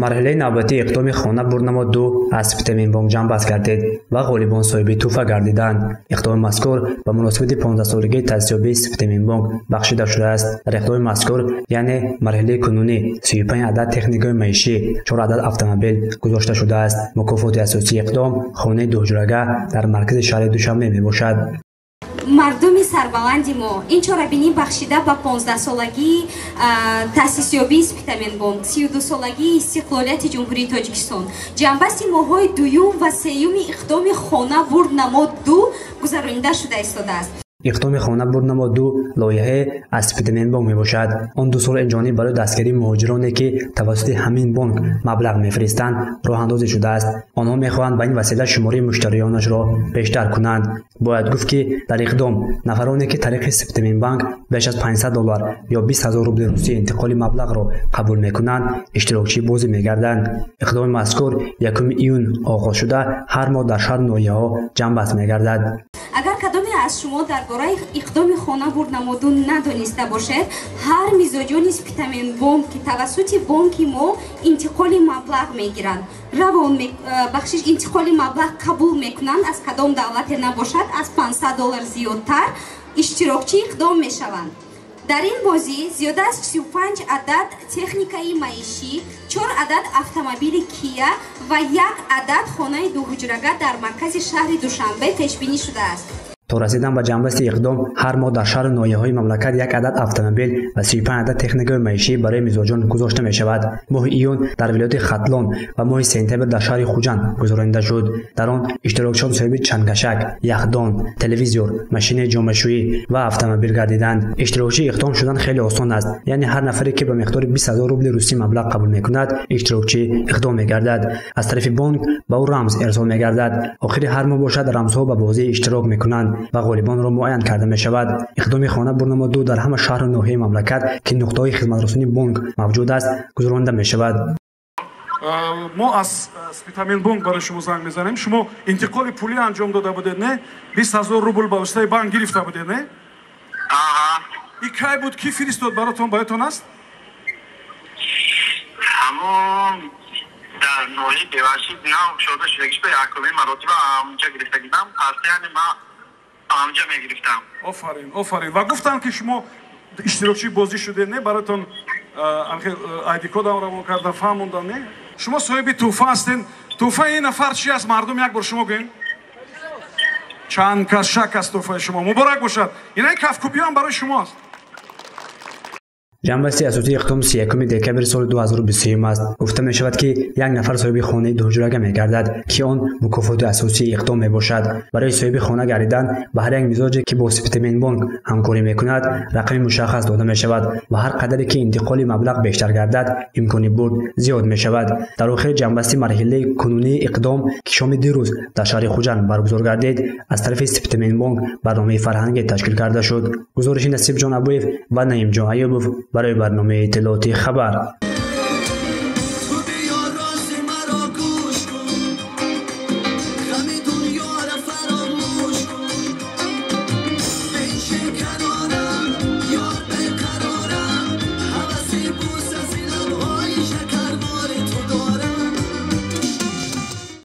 Марҳилаи навбатии иқдоми хона бурнамо 2 аз Спитаменбонк ҷамъбаст гардид ва ғолибон соҳиби тӯҳфа гардиданд. Иқдоми мазкур ба муносибати 15-солагии таъсисёбии Спитаменбонк бахшида шудааст. Дар иқдоми мазкур, яъне марҳилаи кунунӣ, 35 адад техникаи маишӣ, 4 адад автомобил гузошта шудааст. Мукофоти асосии иқдом хонаи дуҳуҷрага дар маркази шаҳри Душанбе мебошад. Мардуми сарбаланди мо ин чорабинӣ бахшида ба 15-солагии таъсисёбии Спитаменбонк, 32-солагии истиқлолияти Ҷумҳурии Тоҷикистон, ҷамъбасти моҳҳои дуюм ва сеюми иқдоми хона бурд намо 2 гузаронида шуда истодааст. Иқдоми хона бурнамо 2 лоиҳае аз Спитаменбонк мебошад. Он 2 сол инҷониб барои дастгирии муҳоҷироне, ки тавассути ҳамин бонк маблағ мефиристанд, роҳандозӣ шудааст. Онҳо мехоҳанд ба ин васила шумораи муштариёнашро бештар кунанд. Бояд гуфт, ки дар иқдом нафароне, ки тариқи Спитаменбанк беш аз $500 ё 20 000 рубли русӣ интиқоли маблағро қабул мекунанд, иштирокчии бозӣ мегарданд. Иқдоми мазкур 1 июн оғоз шуда, ҳар моҳ дар шаҳру ноҳияҳо ҷамъбаст мегардад. Агар кадоме аз шумо дар бораи иқдоми хона бурд намо 2 надониста бошед, ҳар мизоҷони Спитаменбонк, ки тавассути бонки мо интиқоли маблағ мегиранд, равон бахшиш интиқоли маблағ қабул мекунанд, аз кадом давлате набошад, аз $500 зиёдтар иштирокчии иқдом мешаванд. Дар ин бозӣ зиёда аз 35 адад техникаи маишӣ, 4 адад автомобили Кия ва 1 адад хонаи дуҳуҷрага дар маркази шаҳри Душанбе пешбинӣ шудааст. То расидан ба ҷамъбасти иқдом ҳар моҳ дар шаҳру ноҳияҳои мамлакат 1 адад автомобил ва 35 адад техникаи маишӣ барои мизоҷон гузошта мешавад. Моҳи июн дар вилояти Хатлон ва моҳи сентябр дар шаҳри Хуҷанд гузаронида шуд. Дар он иштирокчиён соҳиби чангашак, яхдон, телевизор, машинаи ҷомашӯӣ ва автомобил гардиданд. Иштирокчии иқдом шудан хеле осон аст, яъне ҳар нафаре, ки ба миқдори 20 000 рубли русӣ маблағ қабул мекунад, иштирокчии иқдом мегардад. Аз тарафи бонк ба ӯ рамз ирсол мегардад. Охири ҳар моҳ бошад, рамзҳо ба бозӣ иштирок мекунанд ва ғолибонро муайян карда мешавад. Иқдоми хона бурнамо 2 дар ҳама шаҳру ноҳияи мамлакат, ки нуқтаҳои хизматрасонии бонк мавҷуд аст, гузаронида мешавад. Мо аз Спитаменбонк барои шумо занг мезанем. Шумо интиқоли пулӣ анҷом дода будед, не? 20 000 рубл ба воситаи банк гирифта будед, не? И кай буд, ки фиристод баротон, ба ёдтон аст? Ҳамон дар ноҳияи Бевашид нав кушода шудагиш ба якумин маротиба ҳамонҷа гирифта гидам. Яъне ман ҳамонҷа мегирифтам. Офарин, офарин. Ва гуфтанд, ки шумо иштирокчии бозӣ шудед, не? Баротон айди кодам равон кардан, фаҳмондан, не? Шумо соҳиби тӯҳфа ҳастед. Тӯҳфаи ин нафар чи аст, мардум, як бор шумо гӯед? Чанд кас шак аст тӯҳфаи шумо. Муборак бошад. Инаи кафкӯбиам барои шумо аст. Ҷамъбасти асосии иқдом 31 декабри соли 2023 аст. Гуфта мешавад, ки як нафар соҳиби хонаи дуҳуҷрага мегардад, ки он мукофоти асосии иқдом мебошад. Барои соҳиби хона гардидан ба ҳар як мизоҷе, ки бо Спитаменбонк ҳамкорӣ мекунад, рақами мушаххас дода мешавад ва ҳар қадаре ки интиқоли маблағ бештар гардад, имкони бурд зиёд мешавад. Дар охири ҷамъбасти марҳилаи кунунии иқдом, ки шоми дирӯз дар шаҳри Хуҷанд баргузор гардид, аз тарафи Спитаменбонк барномаи фарҳангӣ ташкил карда шуд. Гузориши Насибҷон Абуев ва Наимҷон Аюбов барои барномаи иттилоотии хабар.